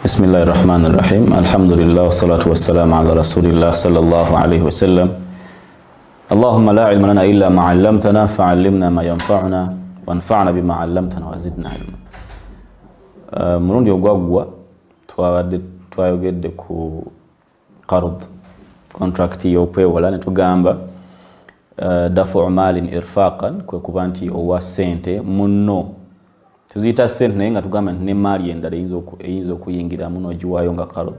Bismillahi rahmani rahim. Alhamdulillah wassalatu wassalamu ala rasulillah sallallahu alayhi wasallam. Allahumma la ilma lana illa ma 'allamtana fa'allimna ma yanfa'una wanfa'na bima 'allamtana wa zidna ilma. Mulundi ogwaggwa twabadde twayogedde ku qard, contract y'okwewola, ne tugamba dafu malin irfaqan, kwe kuba nti owa ssente munno, tuziyita ssente naye nga tugamba nti n'emmaali endala eyinza okuyingiramu n'ogiwaayo nga qard,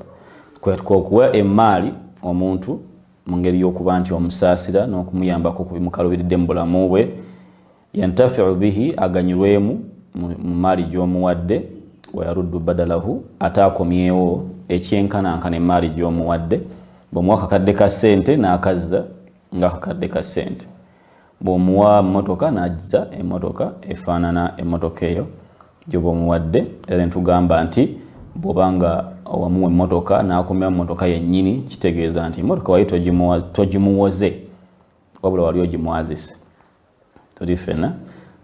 kwe okuwa emmaali omuntu mu ngeri y'okuba nti omusaasira n'okumuyambako ku bimukalubiridde mu bulamu bwe, yantafiu bihi, aganyulwemu mu maali gy'omuwadde, wayaruddu badalahu, ate akomyewo ekyenkanankana emmaali gy'omuwadde. Bw'omuwa akakadde ka ssente n'akazza nga akakadde ka ssente, bw'omuwa mmotoka n'azza emmotoka efaanana emmotoka eyo gy'oba omuwadde. Era ne tugamba nti bw'oba nga owamuwa emmotoka n'akomyawo emmotoka yennyini, kitegeeza nti emmotoka wali togimuwoze, wabula wali ogimwazise. Tuli ffenna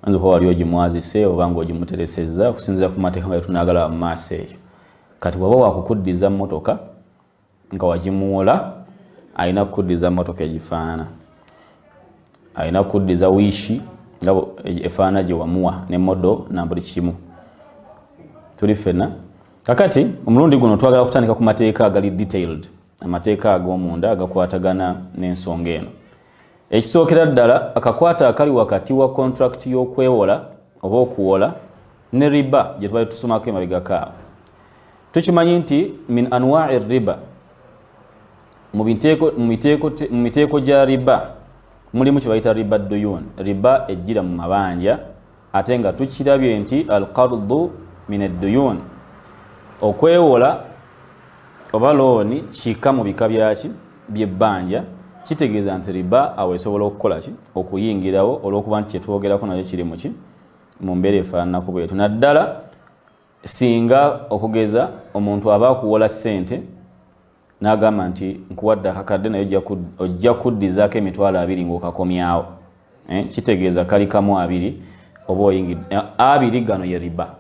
oyinza okuba wali ogimwazise oba ng'ogimuteresezza okusinziira ku mateeka nga tunaagala mu maaso eyo. Kati bw'oba wakukuddiza mmotoka nga wagimuwola, alina kukuddiza mmotoka egifaanana, alina kukuddiza wiishi nga efaanana gye wamuwa ne model na buli kimu. Tuli ffenna. Kakati omulundi guno twagala kutandika ku mateeka agali detailed, amateeka ag'omunda agakwatagana n'ensonga eno. Ekisookera ddala, akakwata akali wakati wa contract y'okwewola oba okuwola ne riba gye tubadde tusomako emabegako awo. Tukimanyi nti min anwa'i riba, mu miteeko gya riba mulimu kye bayita riba duyun, riba ejjira mu mabanja, ate nga tukirabye nti alqardu min adduyun, okwewola oba looni kika mu bika byaki by'ebbanja. Kitegeeza nti riba awo esobola okukola ki, okuyingirawo, olw'okuba nti kyetwogerako nakyo kiri muki mu mbeera efaananako bwetu. Naddala singa okugeza omuntu aba akuwola ssente n'agamba nti nkuwadde akakadde naye ojja kuddizaako 20,000 ng'okakomyawo, kitegeeza kali kamu 2 oba oyingidde 2, gano ye riba.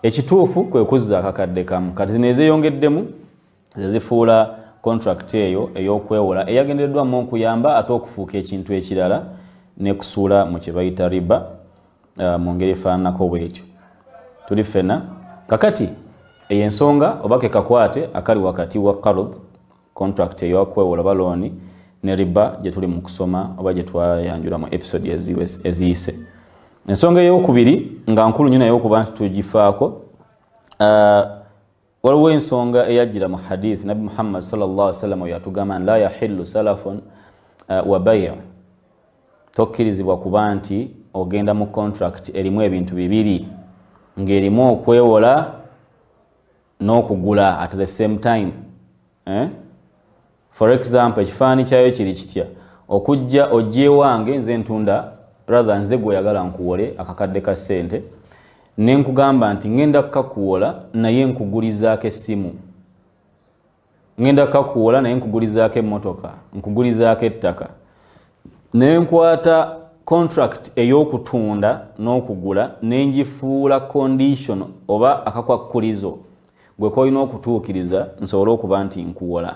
Ekituufu kwe kuzza akakadde kamu. Kati zino ezeeyongeddemu ze zifuula contract eyo ey'okwewola eyagendereddwamu okuyamba ate okufuuka ekintu ekirala nekusuula mu kye bayita riba mu ngeri efaananako bwetyo. Tuli ffenna. Kakati eyo ensonga oba ke kakwate akali wakati wa qard, contract ey'okwewola oba looni, ne riba gye tuli mu kusoma oba gye twayanjula mu episode eziyise. Ensonga ey'okubiri nga nkulu nnyo naye okuba nti tugifaako, waliwo ensonga eyajjira mu hadith Nabbi Muhammad sallallahu alaihi wasallam yatugamba la yahillu salafun wa bay', tokkirizibwa kuba nti ogenda mu contract erimu ebintu bibiri ng'erimu okwewola n'okugula at the same time. For example, ekifaananyi kyayo kiri kitya? Okujja ojja ewange nze ntunda, rather nze gweyagala nkuwole akakadde ka ssente, ne nkugamba nti ngenda kukakuwola naye nkugulizaako essimu, ngenda kukakuwola naye nkugulizaako emmotoka, nkugulizaako ettaka, ne nkwata contract ey'okutunda n'okugula ne ngifuula condition oba akakwakkulizo gwe kolina okutuukiriza nsobole okuba nti nkuwola.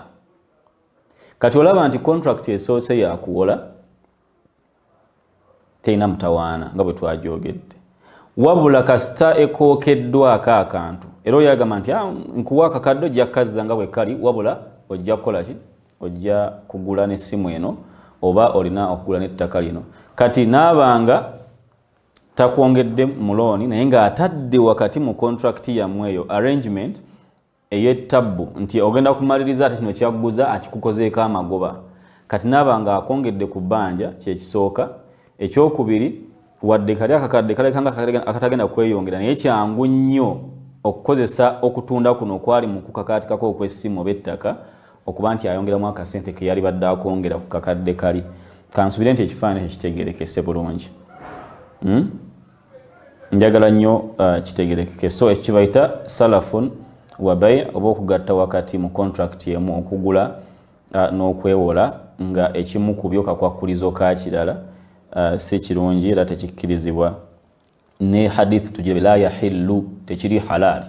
Kati olaba nti contract esoose yakuwola terina mutawaana nga bwe twagyogedde, wabula kasita ekookeddwako akantu, era oyagamba nti nkuwa akakadde ojja kukazza nga bwe kali, wabula ojja kukola ki, ojja kugula n'essimu eno oba olina okugula n'ettaka lino. Kati n'abanga takwongedde mu looni naye ng'atadde wakati mu contract yammwe eyo arrangement ey'ettabbu nti ogenda kumaliriza ate kino kyakuguza akikukozeeko amagoba. Kati n'abanga akwongedde ku bbanja, kyekisooka. Ekyokubiri, wadde kali akakadde kaleka nga akatagenda kweyongera, naye kyangu nnyo okukozesa okutunda kuno okwali mu kukakaatikako okw'essimu oba ettaka okuba nti ayongeramu akasente ke yali badde akwongera ku kakadde kali. Kansubire nti ekifaananyi ekyo kitegeerekese bulungi. Njagala nnyo kitegeerekeke. So ekyo kibayita salafun wa bay', oba okugatta wakati mu contract emu okugula n'okwewola nga ekimu ku byo kakwakkulizo ka kirala, si kirungi era tekikkirizibwa. Ne hadith tugire la yahillu, tekiri halali.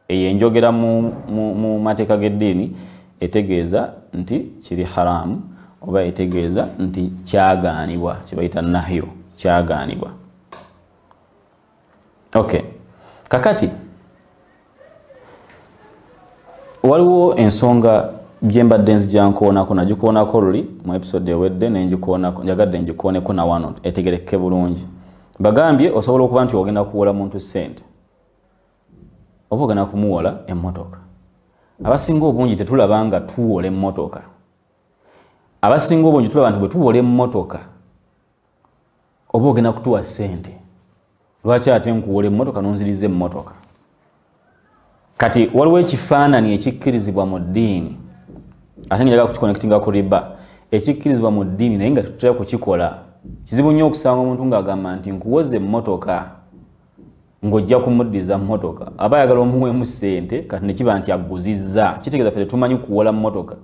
Eyo enjogera mu mateeka g'eddiini etegeeza nti kiri haramu oba etegeeza nti kyagaanibwa, kyebayita nahyo, kyagaanibwa. Okay, kakati waliwo ensonga gyembadde nzija nkoonako, nagikoonako luli mu episode ewedde, nenjikoonako, njagadde njikooneko na wano etegereke bulungi. Bagambye osobola okuba nti ogenda kuwola muntu ssente oba ogenda kumuwola emmotoka. Abasinga obungi tetulaba nga tuwola emmotoka. Abasinga obungi tulaba nti bwe tuwola emmotoka oba ogenda kutuwa ssente, lwaki ate nkuwola emmotoka nonziriza emmotoka? Kati waliwo ekifaananyi ekikkirizibwa mu ddiini, ate njagala kukikonectinga ku riba, ekikkirizibwa mu ddiini naye nga tetutera kukikola. Kizibu nnyo okusanga omuntu ng'agamba nti nkuwoza emmotoka ng'ojja kumuddiza mmotoka, aba ayagala omuweemu ssente, kati ne kiba nti aguzizza. Kitegeeza ffe tetumanyi kuwola mmotoka.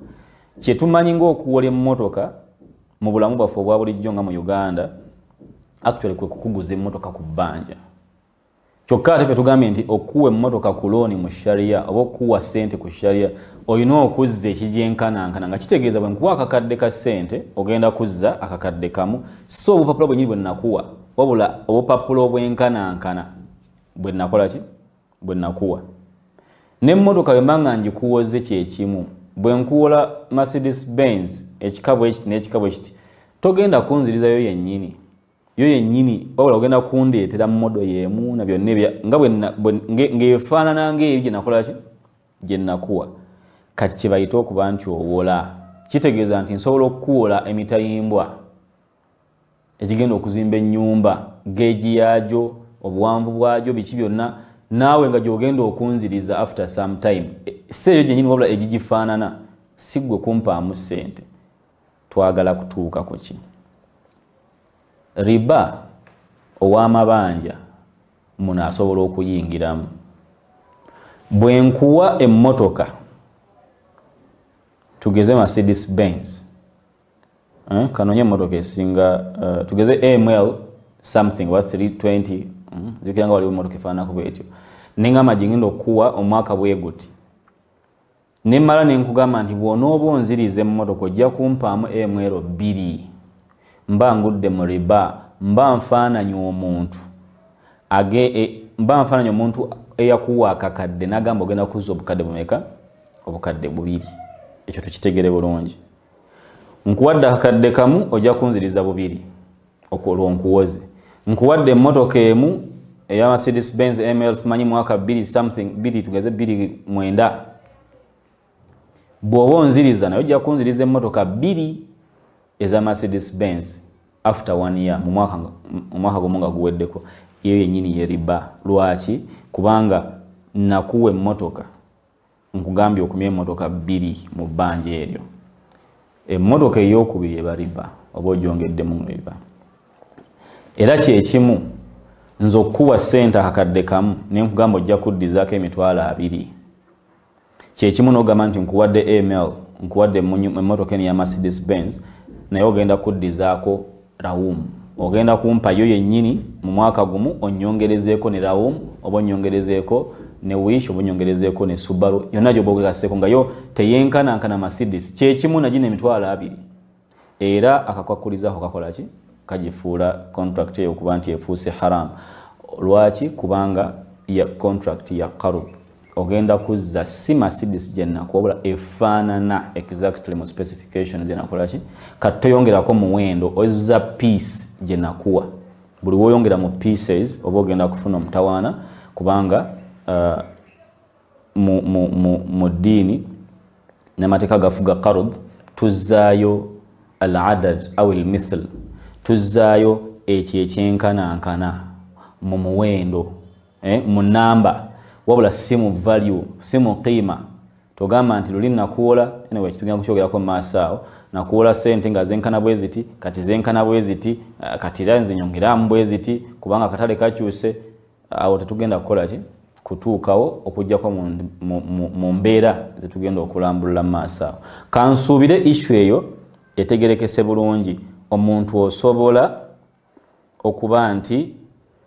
Kye tumanyi ng'okuwola emmotoka mu bulamu bwaffe obwa bulijjo nga mu Uganda, actually kwe kukuguza emmotoka ku bbanja. Kyokka ate ffe tugambye nti okuwa emmotoka ku looni mu sharia oba okuwa ssente ku sharia olina okuzza ekigyenkanankana, nga kitegeeza bwe nkuwa akakadde ka ssente ogenda kuzza akakadde kamu, si obupapula bwennyini bwe nakuwa, wabula obupapula obwenkanankana bwe nakola ki, bwe nakuwa. N'emmotoka bwe mba nga ngikuwoze kyekimu, bwe nkuwola Mercedes Benz ekika bwe kiti n'ekika bwe kiti, togenda kunzirizayo yennyini yo yennyini, wabula ogenda kundeetera modo y'emu na byonna nga ng'efaanana ng'eri gye nakola ki, gye nakuwa. Kati kye bayita okuba nti owola, kitegeeza nti nsobola okukuwola emitayimbwa ekigenda okuzimba ennyumba, geegi yaagyo, obuwanvu bwagyo, biki byonna, naawe nga gy'ogenda okunziriza after some time, si eyo gyennyini wabula egigifaanana, si ggwe kumpaamu ssente. Twagala kutuuka ku ki? Riba ow'amabanja muno asobola okuyingiramu. Bwe nkuwa emmotoka, tugeze Mercedes Benz, kanonye emmotoka esinga, tugeze AML something wa 320, nzijukira nga waliwo emmotoka efaananako bwetyo, nengamba gye ngenda okukuwa omwaka bwe guti, nemmala ne nkugamba nti bw'onooba onziriza emmotoka ojja kumpaamu AML 2, mba ngudde mu riba, mba nfaananyi omuntu mba nfaananyi omuntu eyakuwa akakadde n'agamba ogenda kuzza obukadde bumeka? Obukadde 2. Ekyo tukitegere bulungi. Nkuwadde akakadde kamu ojja kunziriza 2 olwo nkuwoze. Nkuwadde emmotoka emu eya Mercedes Benz ML simanyi mwaka 2 something 2, tugeze 2.9, bw'oba onziriza naye ojja kunziriza emmotoka 2 eza Mercedes Benz after 1 year, mu mwaka gumu nga guweddeko. Iyo yennyini ye riba. Lwaki? Kubanga nakuwa emmotoka, nkugambye okumya emmotoka 2 mu bbanja eryo, emmotoka ey'okubiri eba riba, oba ogyongeddemu riba. Era kyekimu nze okukuwa ssente akakadde kamu ne nkugamba ojja kuddizaako emitwalo 2, kyekimu n'ogamba nti nkuwadde AML, nkuwadde emmotoka eno ya Mercedes Benz, naye ogenda kuddizaako rawumu, ogenda kumpa yo yennyini mu mwaka gumu onnyongerezeeko ne rawumu, oba onnyongerezeeko ne Wish, oba onnyongerezeeko ne Subaru, yonna gy'oba ogaseeko nga yo teyenkanankana Mercedes. Kyekimu nagino emitwalo 2, era akakwakulizaako kakola ki? Kagifuula contract eyo okuba nti efuuse haram. Lwaki? Kubanga ya contract ya qarud, ogenda kuzza si Mercedes gye nakuwa, wabula efaanana exactly mu specifications gye nakola ki? Kati toyongerako muwendo, ozza piece gye nakuwa. Buli w'oyongera mu pieces oba ogenda kufuna omutawaana, kubanga mu ddiini n'amateeka gafuga qarud tuzzaayo al-adad aw al-mithl, tuzzaayo ekyo ekyenkanankana mu muwendo, mu namba, wabula si mu value, si mu qiima. Togamba nti luli nakuwola, anyway tugenda kukyogerako mu maaso awo, nakuwola ssente nga zenkana bwe ziti, kati zenkana bwe ziti, kati era nze nyongeramu bwe ziti kubanga akatale kakyuse. Awo tetugenda kukola ki? Kutuukawo okuggyako mu mbeera zetugenda okulambulula mu maaso awo. Kansuubire issue eyo etegerekese bulungi. Omuntu osobola okuba nti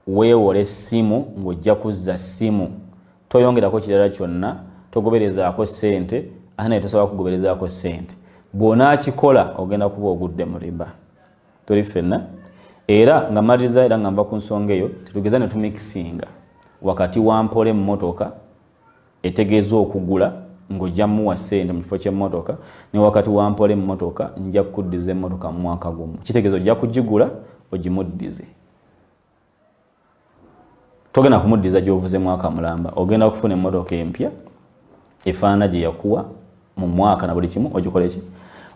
weewola essimu ng'ojja kuzza ssimu, Toyongerako kirala kyonna, togoberezaako ssente, ate naye tosobola kugoberezaako ssente. Bw'onaakikola ogenda kuba ogudde mu riba. Tuli ffenna? Era nga maliriza, era nga nva ku nsonga eyo, tetugeza ne tumikisinga wakati wa mpola emmotoka etegeeza okugula ng'ojja muwa ssente mu kifo ky'emmotoka, ne wakati wa mpola emmotoka nja kukuddiza emmotoka mu mwaka gumu. Kitegeeza ojja kugigula ogimuddize. Togenda kumuddiza gy'ovuze mwaka mulamba, ogenda kufuna emmotoka empya efaanana gye yakuwa mu mwaka na buli kimu, ogikole ki?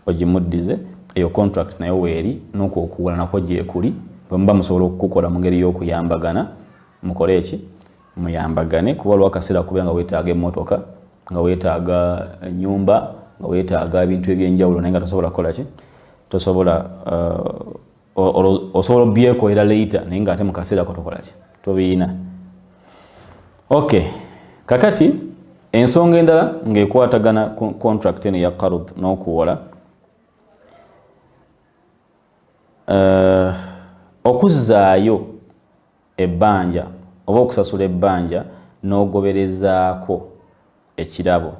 Ogimuddize. Eyo contract nayo weeri, n'okwo okuwola nakwo gyekuli. Bwe muba musobola okukukola mu ngeri y'okuyambagana, mukole eki? Muyambagane, kuba waliwo akaseera kubeera nga weetaaga emmotoka, nga weetaaga ennyumba, nga weetaaga ebintu ebyenjawulo, naye nga tosobola kukola ki? Tosobola, osobola obyekolera later, naye nga ate mu kaseera ko tokola ki? Tobiina. Okay, kakati ensonga endala ng'ekwatagana ku contract eno ya qard n'okuwola, okuzzaayo ebbanja oba okusasula ebbanja n'ogoberezaako ekirabo.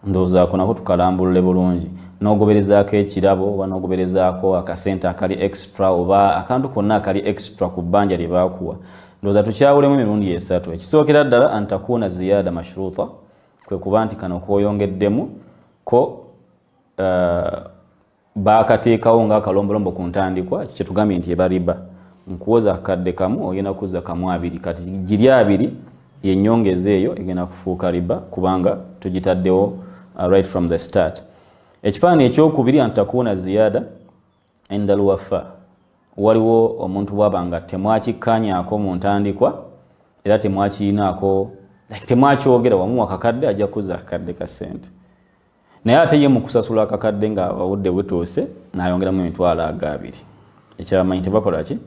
Ndowoozaako nako tukalambulule bulungi. N'ogoberezaako ekirabo oba n'ogoberezaako akasente akali extra oba akantu konna akali extra ku bbanja lye baakuwa. Ndowooza tukyawulemu emirundi esatu. Ekisookera ddala, antakuuna ziyaada mashruta, kwe kuba nti kano k'oyongeddemu ko baakateekawo ng'akalombolombo ku ntandikwa, kye tugambye nti eba riba. Nkuwoza akadde kamu, ogenda kuzza kamu abiri. Kati giri abiri yennyongeza eyo egenda kufuuka riba kubanga tugitaddewo right from the start. Ekifaananyi ekyokubiri, antakuuna ziyaada inda alwafa, waliwo omuntu bw'aba nga temwakikkaanyaako mu ntandikwa era temwakiyinaako, like temwakyogera, wamuwa akakadde ajja kuzza akakadde ka ssente, naye ate ye mu kusasula akakadde nga obudde butuuse n'ayongeramu emitwalo ago abiri. Ekyabamanyi tebakola ki?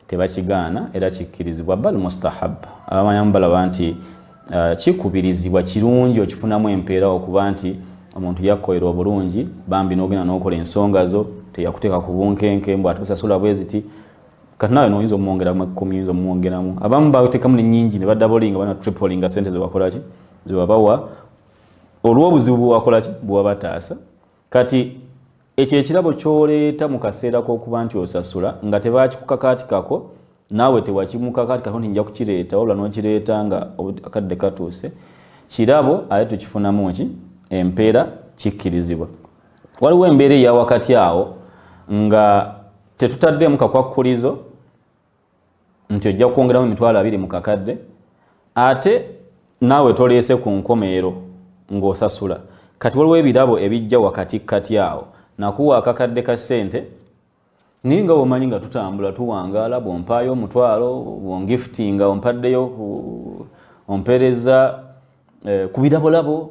Tebakigaana, era kikkirizibwa, bal mustahab. Abamanyamu balaba nti kikubirizibwa, kirungi, okifunamu empeera okuba nti omuntu yakkolera obulungi bambi n'ogenda n'okola ensonga zo, teyakuteeka ku bunkenke mbu ate osasula bwe ziti. Kati naawe n'oyinza omwongeramu ekkumi, oyinza omwongeramu. Abamu bateekamu n'ennyingi ne badabolinga, bana triplinga ssente ze wakola ki? Ze wabawa olw'obuzibu bwe wakola ki? Bwe wabataasa. Kati ekyo ekirabo ky'oleeta mu kaseera k'okuba nti osasula nga tebakikukakaatikako, naawe tewakimukakaatikako nti nja kukireeta, wabula n'okireeta nga akadde katuuse, kirabo ate tukifunamu ki? Empeera, kikkirizibwa. Waliwo embeera eya wakati awo nga tetutaddemu kakwakkulizo nti ojja kwongeramu emitwalo abiri mu kakadde, ate naawe toleese ku nkomeero ng'osasula. Kati waliwo ebirabo ebijja wakati kati awo, nakuwa akakadde ka ssente, naye nga bw'omanyi nga tutambula tuwangaala, bw'ompaayo omutwalo, bw'ongiftinga ompaddeyo, ompeereza ku birabolabo.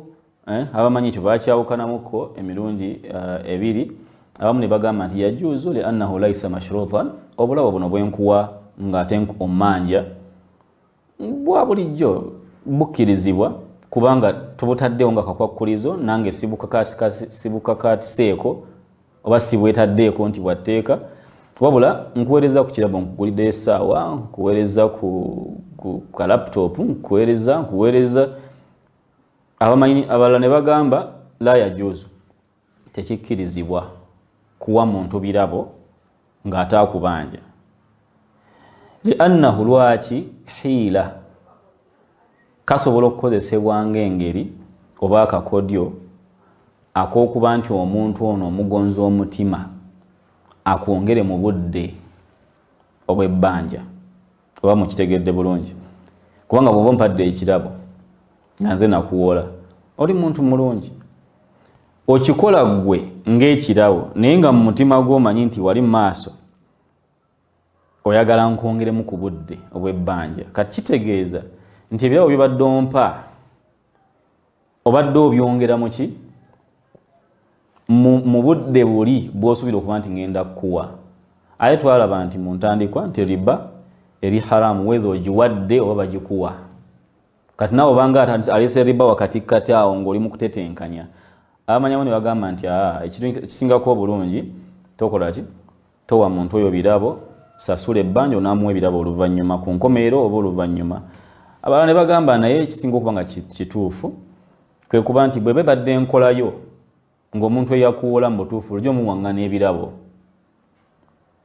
Abamanyi ekyo bakyawukanamuko emirundi ebiri. Abamu ne bagamba nti yajuuzu li annahu laisa mashrutan, obulabo buno bwenkuwa ng'ate ommanja bwa bulijjo bukkirizibwa kubanga tubutaddewo nga kakwakkulizo, nange sibukakaatiseeko oba sibwetaddeeko nti bwatteeka, wabula nkuweereza ku kirabo, nkuguliddeyo essaawa, nkuweereza ku ka laptop, nkuweereza. Abamanyi abalala ne bagamba la yajuuzu, tekikkirizibwa kuwa muntu birabo ng'ate akubanja. Liannahu, lwaki? Hiila, kasobola okukozesebwa ng'engeri oba akakodyo ak'okuba nti omuntu ono omugonza omutima akwongere mu budde obw'ebbanja, oba mukitegedde bulungi. Kubanga bw'oba ompadde ekirabo nga nze nakuwola, oli muntu mulungi, okikola ggwe ng'ekirabo, naye nga mu mutima gwo omanyi nti wali mu maaso oyagala nkwongeremu ku budde obw'ebbanja. Kati kitegeeza nti ebirabo byobadde ompa obadde obyongera mu ki? Mu budde buli bw'osuubira okuba nti ngenda kukuwa. Ate twalaba nti mu ntandikwa nti riba eri haramu, whether ogiwadde oba bagikuwa. Kati naawe obanga aleese riba wakati kati awo ng'oli mu kutetenkanya, abamanyamu ne bagamba nti ekintu ekisingako obulungi tokola ki? Towa muntu oyo birabo, Sasula ebbanja onaamuwa ebirabo oluvannyuma ku nkomerero oba oluvannyuma. Abalala ne bagamba naye ekisinga okuba nga kituufu kwe kuba nti bwe bebadde enkolayo ng'omuntu eyakuwola mu butuufu bulijjo omuwaŋŋana ebirabo.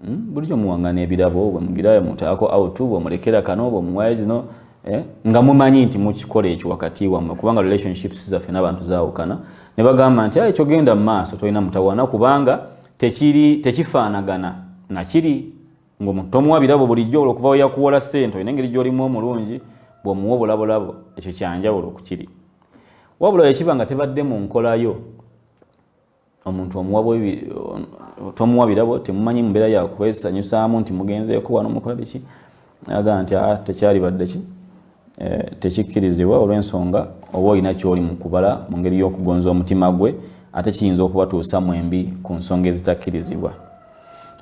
Bulijjo omuwaŋŋana ebirabo, bwe mugirayo mutaako out, bw'omulekera kano, bw'omuwayo zino, nga mumanyi nti mukikola ekyo wakati wammwe, kubanga relationships zaffe n'abantu zaawukana. Ne bagamba nti ekyo genda mu maaso, tolina mutawaana kubanga tekifaanagana nakiri ng'omuntu tomuwa birabo bulijjo olw'okuva we yakuwola ssente, olina engeri gy'olimu omulungi bw'omuwa obulabolabo, ekyo kyanjawulo ku kiri. Wabula ekiba nga tebadde mu nkolayo, omuntu tomuwa birabo, temumanyi mu mbeera yakwesanyusaamu nti mugenzeeko wano mukola biki, agamba nti tekyalibadde ki, tekikkirizibwa olw'ensonga oba olina ky'oli mu kubala mu ngeri y'okugonza omutima gwe, ate kiyinza okubatuusa mwembi ku nsonga ezitakkirizibwa.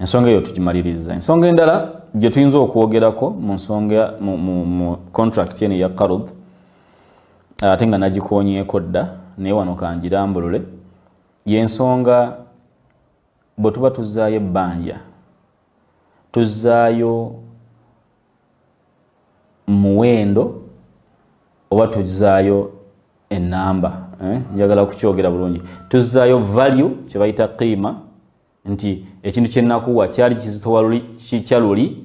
Ensonga eyo tugimaliriza. Ensonga endala gye tuyinza okwogerako mu nsonga mu contract eno eya qard, ate nga nagikoonyeeko dda naye wano kangirambulule, y'ensonga bwe tuba tuzzaayo ebbanja, tuzzaayo muwendo oba tuzzaayo ennamba, njagala kukyogera bulungi, tuzzaayo value kye bayita qiima, nti ekintu kye nnakuwa kyali kizitowa kitya luli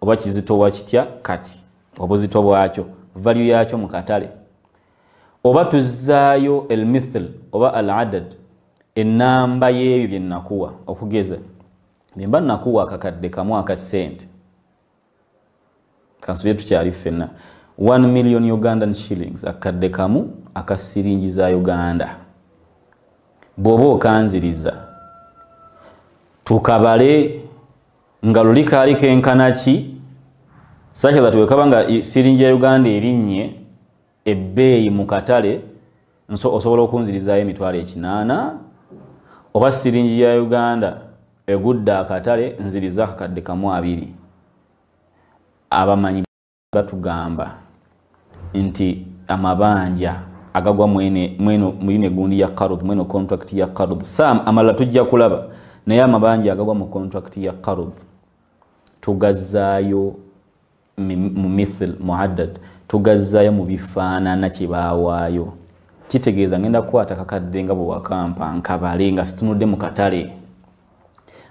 oba kizitowa kitya kati, obuzito bwakyo, value yakyo mu katale, oba tuzzaayo elmithl oba al-adad, ennamba y'ebyo bye nnakuwa. Okugeza bwe mba nnakuwa akakadde kamu aka ssente, kansubire tukyali ffenna, 1 million Ugandan shillings, akadde kamu aka siringi za Uganda, bw'oba okanziriza tukabale nga luli kaali kenkana ki, such that wekaba nga siringi ya Uganda erinnye ebbeeyi mu katale, osobola okunzirizaayo emitwalo 8, oba siringi ya Uganda egudde akatale nziriza akakadde kamu 2. Abamanyi batugamba nti amabanja agagwa mweno mulina egundi ya qard, mweno contract ya qard, sam amalala tujja kulaba, naye amabanja agagwa mu contract ya qard tugazzaayo mu mithl muaddad, tugazzaayo mu bifaanana kye baawaayo. Kitegeeza ngenda kukwata kakadde nga bwe wakampa nkabale nga situnudde mu katale.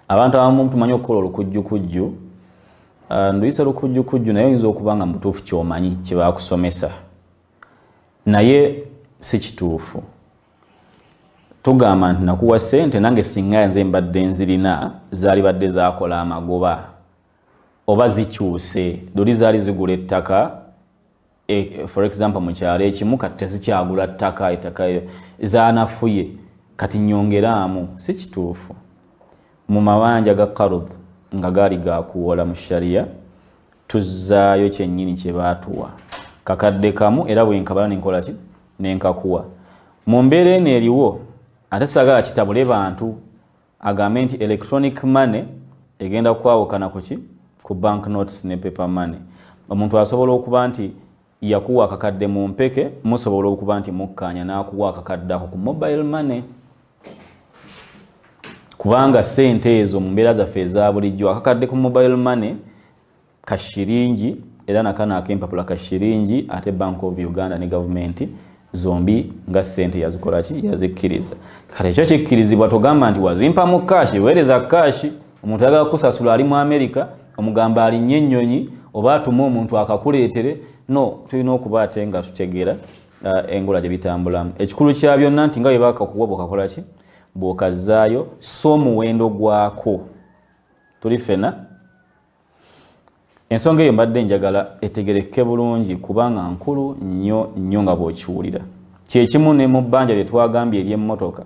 Abantu abamu tumanyi okukola olukujjukujju, nduyisa lukujjukujju, naye oyinza okuba nga mutuufu ky'omanyi kye baakusomesa, naye si kituufu. Tugamba nti nakuwa ssente nange singa nze mbadde nzirina zaalibadde zaakola amagoba oba zikyuse, luli zaali zigula ettaka, for example mu kyalo ekimu kati tezikyagula ttaka, ettaka zaanafuye kati nyongeraamu, si kituufu. Mu mabanja ga qard nga gaali gakuwola mu sharia, tuzzaayo kyennyini kye baatuwa, kakadde kamu, era bwe nkabala nenkola ki, nenkakuwa. Mu mbeera eno eriwo ate saagala kitabule bantu agambe nti electronic money egenda kwawukana ku ki, ku bank notes ne paper money. Omuntu asobola okuba nti yakuwa akakadde mu mpeke, musobola okuba nti mukkaanya n'akuwa akakadde ako ku mobile money, kubanga ssente ezo mu mbeera zaffe eza bulijjo akakadde ku mobile money ka shiringi, era nakano ak'empapula ka shiringi, ate Bank of Uganda ne gavumenti zombi nga ssente yazikola ki, yazikkiriza. Kale ekyo kikkirizibwa, togamba nti wazimpa mu kashi, weereza kashi. Omuntu ayagala kusasula ali mu Amerika, omugamba alinnye ennyonyi oba atume omuntu akakuleetere. No, tulina okuba ate nga tutegeera engola gye bitambulamu. Ekikulu kya byonna nti nga bwe bakakuwa bw'okakola ki, bw'okazzaayo, so omuwendo gwako. Tuli ffenna. Ensonga eyo mbadde njagala etegereke bulungi kubanga nkulu nnyo nnyo nga bw'okiwulira. Kyekimu ne mu bbanja lye twagambye ery'emmotoka.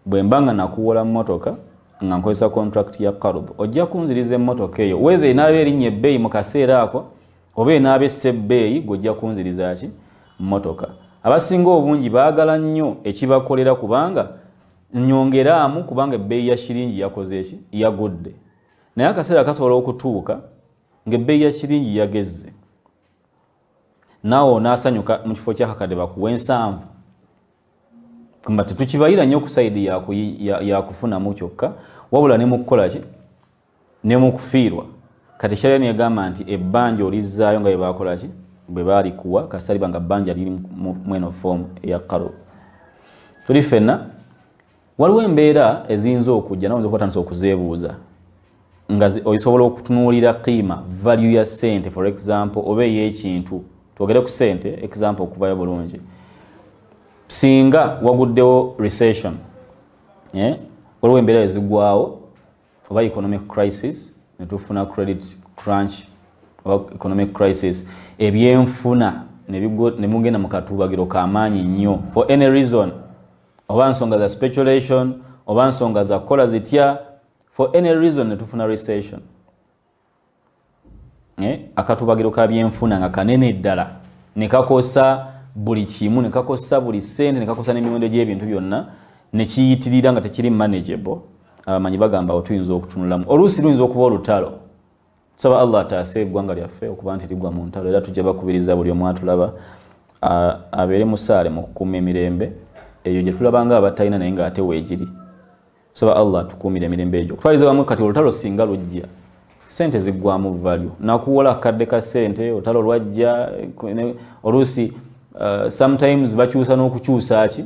Bwe mba nga nakuwola mmotoka nga nkozesa contract ya qard, ojja kunziriza emmotoka eyo whether enaaba erinnya ebbeeyi mu kaseera ako oba enaaba essa ebbeeyi, gw'ojja kunziriza ki, mmotoka. Abasinga obungi baagala nnyo ekibakolera kubanga nyongeraamu, kubanga ebbeeyi ya shiringi yakoze ki, yagudde. Naye akaseera kasobola okutuuka ng'ebbeeyi ya shiringi yagezze, naawe onaasanyuka mu kifo ky'akakadde bakuwa 7. Kumba tetukibayira nnyo ku sayidi ya kufunamu kyokka, wabula ne mu kukola ki, ne mu kufiirwa. Kati sharia negamba nti ebbanja olizzaayo nga bwe bakola ki, bwe baalikuwa, kasita liba nga bbanja liri mu eno form eya qard. Tuli ffenna? Waliwo embeera eziyinza okujja, nawe oyinza okuba otandise okuzeebuuza, nga osobola okutunuulira qiima, value ya ssente, for example, oba ey'ekintu. Twogere ku ssente, example okuvayo bulungi. Singa waguddewo recession, eh? Waliwo embeera ezigwawo oba economic crisis, netufuna credit crunch oba economic crisis, ebyenfuna nemugenda mu katuubagiro kamaanyi nnyo for any reason, oba nsonga za speculation oba nsonga za kukola zitya, for any reason netufuna recession, eh? Akatubagiro ka byenfuna nga kanene ddala, nekakosa buli kimu, nekakosa buli sente, nekakosa n'emiwendo gy'ebintu byonna, nekiyitirira nga tekiri manageable. Abamanyi bagamba awo tuyinza okutunulamu. Oluusi luyinza okuba olutalo. Tusaba Allah ataase eggwanga lyaffe okuba nti ligwa mu ntalo, era tujja bakubiriza buli omu atulaba abeere musaale mu kukuuma emirembe eyo gye tulaba nga abatalina, naye ng'ate weegiri. Tusaba Allah atukuumire emirembe egyo okutwaliza wamu. Kati olutalo singa lujja, sente ziggwamu value. Nakuwola akadde ka sente, olutalo lwajja, oluusi sometimes bakyusa n'okukyusa ki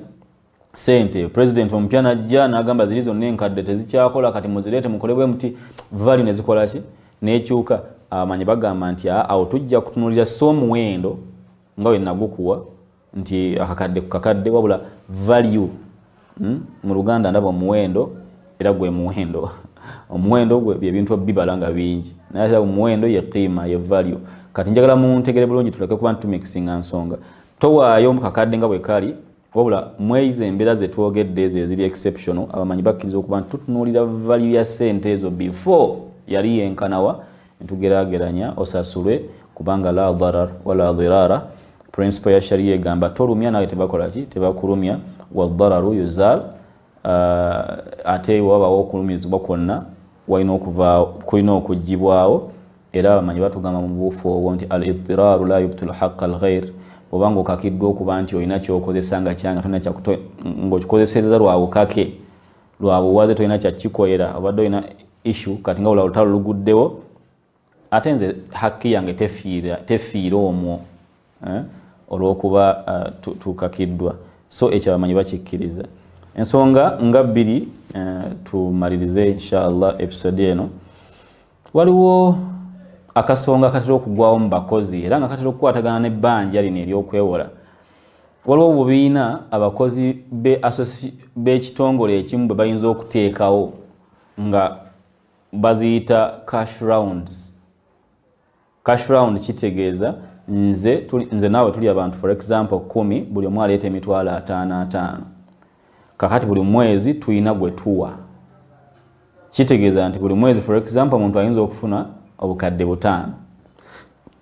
sente. President omupya najja n'agamba ziri zonna enkadde tezikyakola, kati muzireete mukolebwe muti, value nezikola ki, nekyuka. Abamanyi bagamba nti awo tujja kutunulira si omuwendo nga we nagukuwa nti akakadde ku kakadde, wabula value. Mu Luganda ndaba omuwendo era gwe muwendo, omuwendo gwe byebintu bibala nga bingi, naye ate omuwendo ye qiima, ye value. Kati njagala muntegere bulungi, tuleke kuba ntumixinga nsonga. Towaayo kakadde nga bwe kali, wabula mweyiza embeera zetwogedde ezo eziri exceptional, abamanyi bakkiriza okuba nti tutunuulira value ya sente ezo before yali yenkanawa, ntugeraageranya osasulwe, kubanga la darar wala dirara. Principle ya sharia egamba tolumya nawe tebakola ki, tebakulumya. Wadararu yuzal. Ate wabawo okulumizibwa kwonna walina okuva kulina okugibwawo. Era abamanyi batugamba mu buufu obwo nti al idtiraru la yubtilu haqa al ghair. Obanga okakiddwa okuba nti olina kyokozesa nga kyanga tolina, ng'okikozeseza lwa bukake, lwa buwaze, tolina kyakikolera, obadde olina issue, kati nga olutalo luguddewo, ate nze hakki yange tefiira omwo, eh? Olw'okuba tukakiddwa. So ekyo abamanyi bakikkiriza. Ensonga nga bbiri, tumalirize inshallah episode eno. Waliwo akasonga akatera okugwawo mu bakozi, era nga katera okukwatagana n'ebbanja lino ery'okwewola. Waliwo obubiina abakozi b'ekitongole ekimu bwe bayinza okuteekawo nga baziyita cash rounds. Cash round kitegeeza nze naawe tuli abantu, for example, 10, buli omu aleeta 550,000. Kakati buli mwezi tulina gwe tuwa. Kitegeeza nti buli mwezi, for example, omuntu ayinza okufuna 5,000,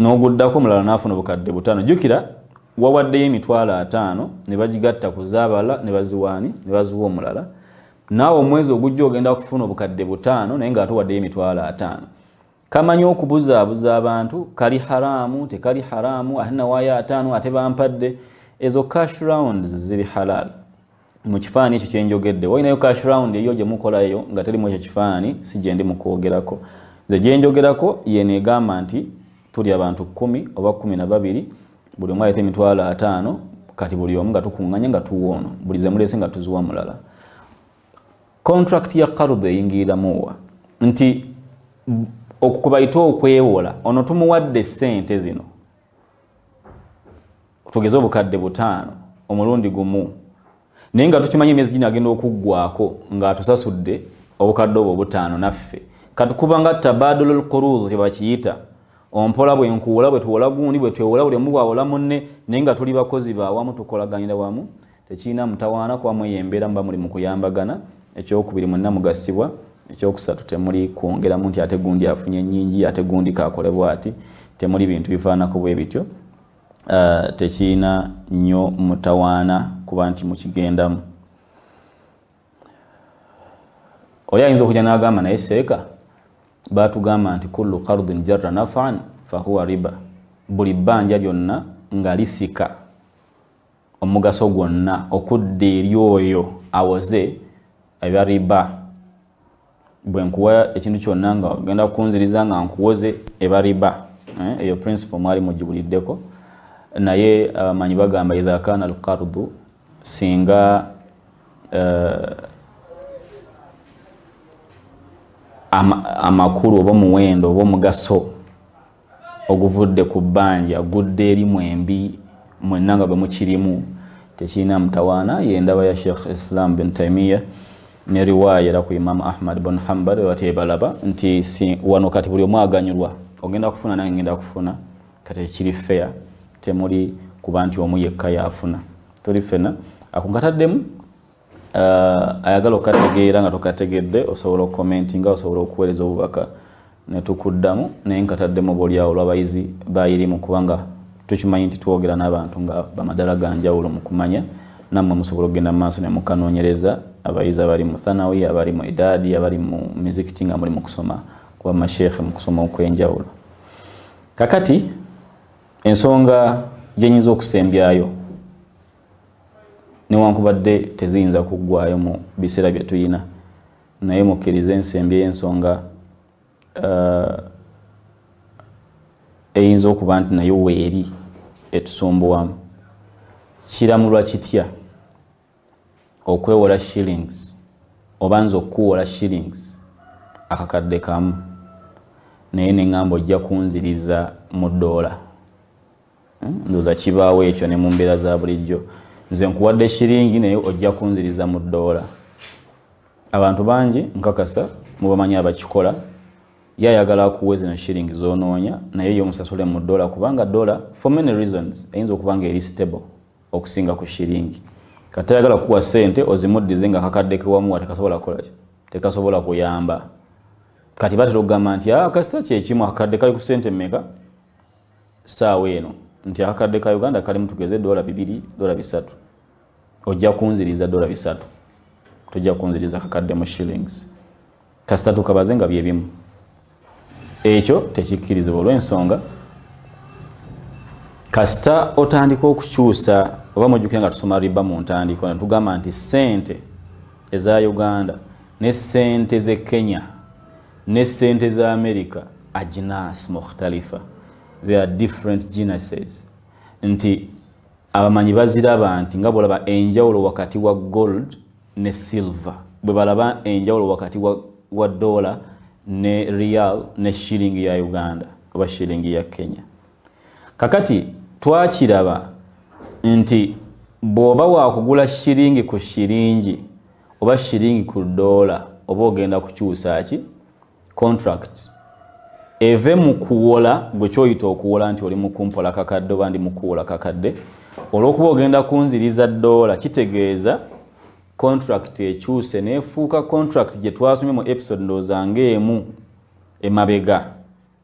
n'oguddako omulala n'afuna 5,000. Jjukira wawaddeyo 50,000 ne bagigatta ku zaabalala ne baziwaani ne baziwa omulala. Naawe omwezi ogujja ogenda kufuna 5,000, naye ng'ate owaddeyo 50,000. Kamanyi okubuzaabuza abantu, kali haramu, tekali haramu, ate nawaayo 50, ate bampadde. Ezo cash rounds ziri halal mu kifaananyi ekyo kyenjogedde. Walinayo cash round eyo gye mukolayo nga terimu ekyo kifaananyi, si gye ndi mu kwogerako. Nze gye njogerako yeno egamba nti tuli abantu 10 oba 12, buli omu aleeta 50,000. Kati buli omu nga tukuŋŋanya nga tuwa ono, buli ze muleese nga tuziwa mulala. Contract ya qardu eyingiriramuwa nti okubayita okwewola, ono tumuwadde ssente zino, tugeze 5,000 omulundi gumu, naye nga tukimanyi emyezi gino agenda okuggwako ng'atusasudde 5,000 naffe. Kati kubanga tabadulul qurud kyebakiyita, ompola bwe nkuwola, bwe tuwola gundi, bwe twewola, buli omu bwawola munne, naye nga tuli bakozi bawamu, tukolaganira wamu, tekirina mutawaana, kuba mweyo embeera muba muli mu kuyambagana. Ekyokubiri, mwenna mugasibwa. Ekyokusatu, temuli kwongeramu nti ate gundi afunye nnyingi, ate gundi kakolebwa ati. Temuli bintu bifaanako bwe bityo. Tekirina nnyo mutawaana kuba nti mukigendamu. Oli ayinza okujja n'agamba, naye seeka batugamba nti kullu qardin jarra nafan fahuwa riba, buli bbanja lyonna nga lisika omugaso gwonna okudda eri oyo awoze eba riba. Bwe nkuwa ekintu kyonna nga ogenda kunziriza nga nkuwoze, eba riba. Eyo principle mwali mugibuliddeko. Naye abamanyi bagamba idha kana alqardu, singa amakulu oba omuwendo oba omugaso oguvudde ku bbanja gudde eri mwembi mwenna nga bwe mukirimu, tekirina mutawaana. Yendaba ya Sheikh Islam bin Taimiya ne riwaya era ku Imam Ahmad bin Hanbal batebalaba nti wano kati buli omu aganyulwa, ogenda kufuna nange ngenda kufuna, kati ekiri fair, temuli kuba nti omu yekka yafuna, tuli ffenna. Ako nkataddemu, ayagala okategeera nga tokategedde osobola okukomentinga, osobola okuweereza obubaka ne tukuddamu. Naye nkataddemu oba oliawo olw'abayizi bayirimu, kubanga tukimanyi nti twogera n'abantu nga bamadala ga njawulo mu kumanya, nammwe musobola okugenda mu maaso ne mukanoonyereza. Abayizi abali mu thanawi, abali mu idaadi, abali mu mizikiti nga muli mu kusoma kuba masheekhe mu kusoma okw'enjawulo. Kakati ensonga gye nyinza okusembyayo, newankubadde teziyinza kuggwayo mu biseera bye tuyina, naye mukkirize ensembyeyo ensonga eyinza okuba nti nayo weeri etusumbuwamu. Kiramulwa kitya okwewola shillings, oba nze okuwola shillings akakadde kamu, naye neŋŋamba ojja kunziriza mu ddoola? Ndowooza kibaawo ekyo ne mu mbeera za bulijjo. Nze nkuwadde shiringi naye ojja kunziriza mu ddoola. Abantu bangi nkakasa mubamanyi abakikola. Ye ayagala akuwe zino shiringi z'onoonya, naye ye omusasule mu ddoola, kubanga ddoola for many reasons eyinza okuba nga eri stable okusinga ku shiringi. Kati ayagala kuwa ssente ozimuddize nga akakadde kewamuwa tekasobola kukola ki, tekasobola kuyamba. Kati batera okugamba nti kasita kyekimu, akakadde kali ku ssente mmeka saawa eno, nti akakadde ka Uganda kalimu tugeze $2, $3, ojja kunziriza $3, tojja kunziriza kakadde mu shillings, kasita tukabaze nga byebimu. Ekyo tekikkirizibwa olw'ensonga kasita otandika okukyusa, oba mujjukira nga tusoma riba mu ntandikwa ne tugamba nti ssente eza Uganda ne ssente z'e Kenya ne ssente za America ajnas mukhtalifa, they are different genuses, nti abamanyi baziraba nti nga bwolaba enjawulo wakati wa gold ne silver, bwe balaba enjawulo wakati wa dollar ne real ne shilling ya Uganda oba shilling ya Kenya. Kakati twakiraba nti bw'oba wakugula shiringi ku shiringi oba shiringi ku dola, oba ogenda kukyusa ki contract eve mu kuwola, gwe kyoyita okuwola nti oli mukumpola kakadde oba ndi mukuwola kakadde, olw'okuba ogenda kunziriza dola, kitegeeza contract ekyuse neefuuka contract gye twasomye mu episode ndowooza ng'emu emabega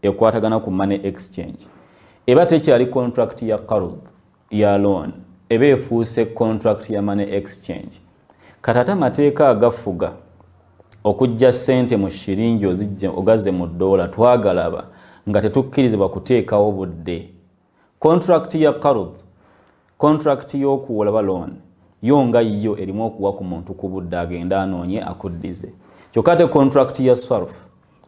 ekwatagana ku money exchange. Eba tekyali contract ya qard, ya loan, eba efuuse contract ya money exchange. Kati ate amateeka agafuga okujja ssente mu shiringi ozijje ogazze mu ddoola twagalaba nga tetukkirizibwa kuteekawo budde. Contract ya qard, contract y'okuwola ba loan, yo nga yo erimu okuwa ku muntu ku budde agende anoonye akuddize. Kyokka ate contract ya sarf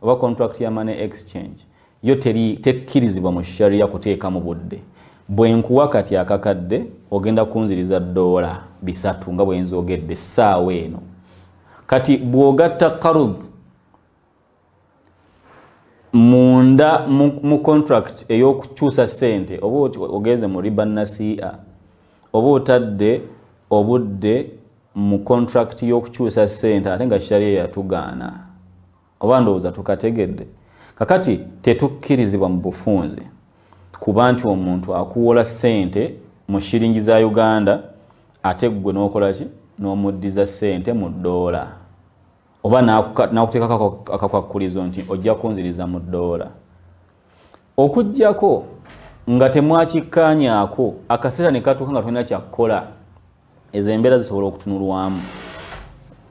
oba contract ya money exchange yo teri tekkirizibwa mu sharia kuteeka mu budde. Bwe nkuwa kati akakadde ogenda kunziriza $3 nga bwe nzogedde essaawa eno. Kati bw'ogatta qard munda mu contract ey'okukyusa ssente, oba ogenze mu riba nasi'a, oba otadde obudde mu contract y'okukyusa ssente ate nga sharia yatugaana, oba ndowooza tukategedde. Kakati tetukkirizibwa mu bufunze kuba nti omuntu akuwola ssente mu shiringi za Uganda ate ggwe n'okola ki, n'omuddiza ssente mu ddoola, oba n'akuteekako akakwakulizo nti ojja kunziriza mu ddoola. Okuggyako nga temwakikkaanyaako, akaseera ne katuuka nga tolina kyakukola, ezo embeera zisobola okutunulwamu.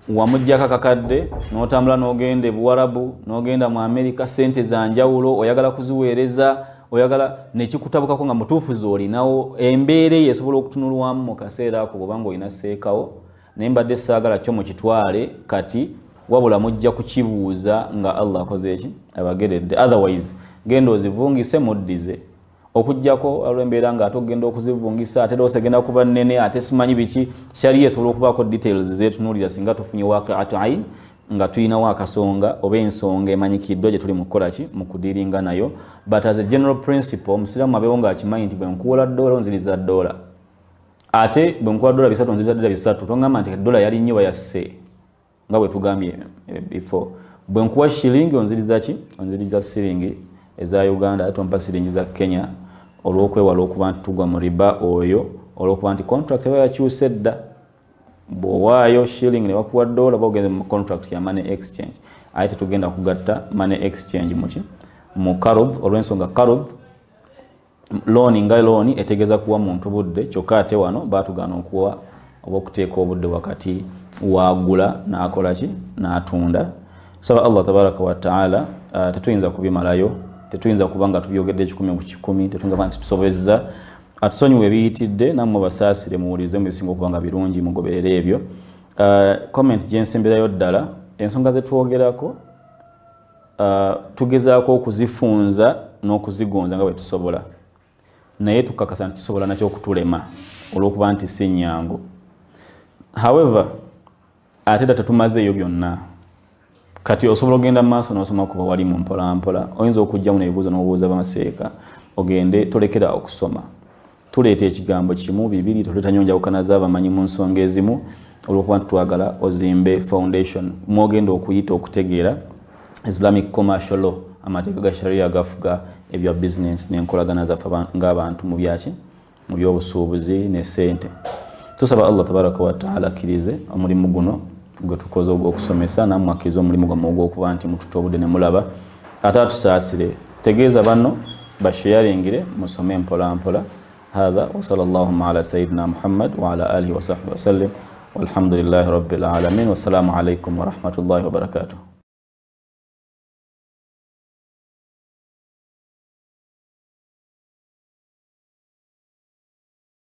Wamuggyako akakadde n'otambula n'ogenda e Buwarabu, n'ogenda mu Amerika, ssente za njawulo oyagala kuziweereza, oyagala nekikutabukako nga mutuufu z'olinawo. Embeera eyo esobola okutunulwamu mu kaseera ako bw'oba ng'olina seekawo, naye mbadde saagala kyo mukitwale kati Wabula mujja kukibuuza nga Allah akoze eki abageredde. Otherwise genda ozivungise muddize, okuggyako olw'embeera nga ate ogenda okuzivungisa ate loss egenda kuba nnene, ate simanyi biki. Sharia esobola okubaako details zeetunuulira singa tufunye waqiatu ain nga tulinawo akasonga oba ensonga emanyikiddwa gye tuli mu kukola ki, mu kudiringa nayo. But as a general principle, omusiraamu abeewo ng'akimanyi nti bwe nkuwola dola onziriza dola, ate bwe nkuwa dola 3 onziriza dola 3. Tongamba nti dola yali nnyo bayasse, nga bwe tugambye before. Bwe nkuwa shilingi onziriza ki, onziriza siringi eza Uganda, ate tompa siringi za Kenya, olw'okwewala okuba nti tugwa mu riba oyo, olw'okuba nti contract eba yakyuse dda. Bw'owaayo shilling ne bakuwa dola, oba ogenze mu contract ya money exchange. Aye tetugenda kugatta money exchange muki mu qard, olw'ensonga qard loan nga loan etegeeza kuwa muntu budde, kyokka ate wano baatugaana okuwa oba okuteeka obudde wakati wagula n'akola ki, n'atunda. Tusaba Allah tabaraka wa taala, tetuyinza kubimalayo, tetuyinza kuba nga tubyogedde 100 ku 100, tetuyinza kuba nti tusobezza. Atusonyiwe ebiyitidde, nammwe basaasire, muwulirize mu bisinga okuba nga birungi, mugoberere ebyo. Comment gyensemberayo ddala, ensonga zetwogerako tugezaako okuzifunza n'okuzigonza nga bwe tusobola, naye tukakasa nti kisobola nakyo okutulema olw'okuba nti si nnyangu. However, ate era tetumazeeyo byonna. Kati osobola ogenda mu maaso n'osoma kuba wali mu mpola mpola, oyinza okugjamu n'ebibuuzo n'obuuza bamaseeka, ogende tolekera okusoma. Tuleeta ekigambo kimu bibiri, toleeta nnyo njawukana z'abamanyi mu nsonga ezimu, olw'okuba nti twagala ozimbe foundation mwogenda okuyita okutegeera Islamic commercial law, amateeka ga sharia agafuga ebya business n'enkolagana zaffe ng'abantu mu byaki, mu byobusuubuzi ne ssente. Tusaba Allah tabaraka wa taala akkirize omulimu guno gwe tukoze ogw'okusomesa, nammwe akkirize omulimu gwammwe ogw'okuba nti mututa obudde ne mulaba, ate atusaasire. Tegeeza banno basharingire, musome mpola mpola. Hadha wa sallallahu ala sayyidina Muhammad wa ala alihi wa sahbihi wa sallam, walhamdulillahi rabbil alamin, wassalamu alaikum wa rahmatullahi wa barakatuh.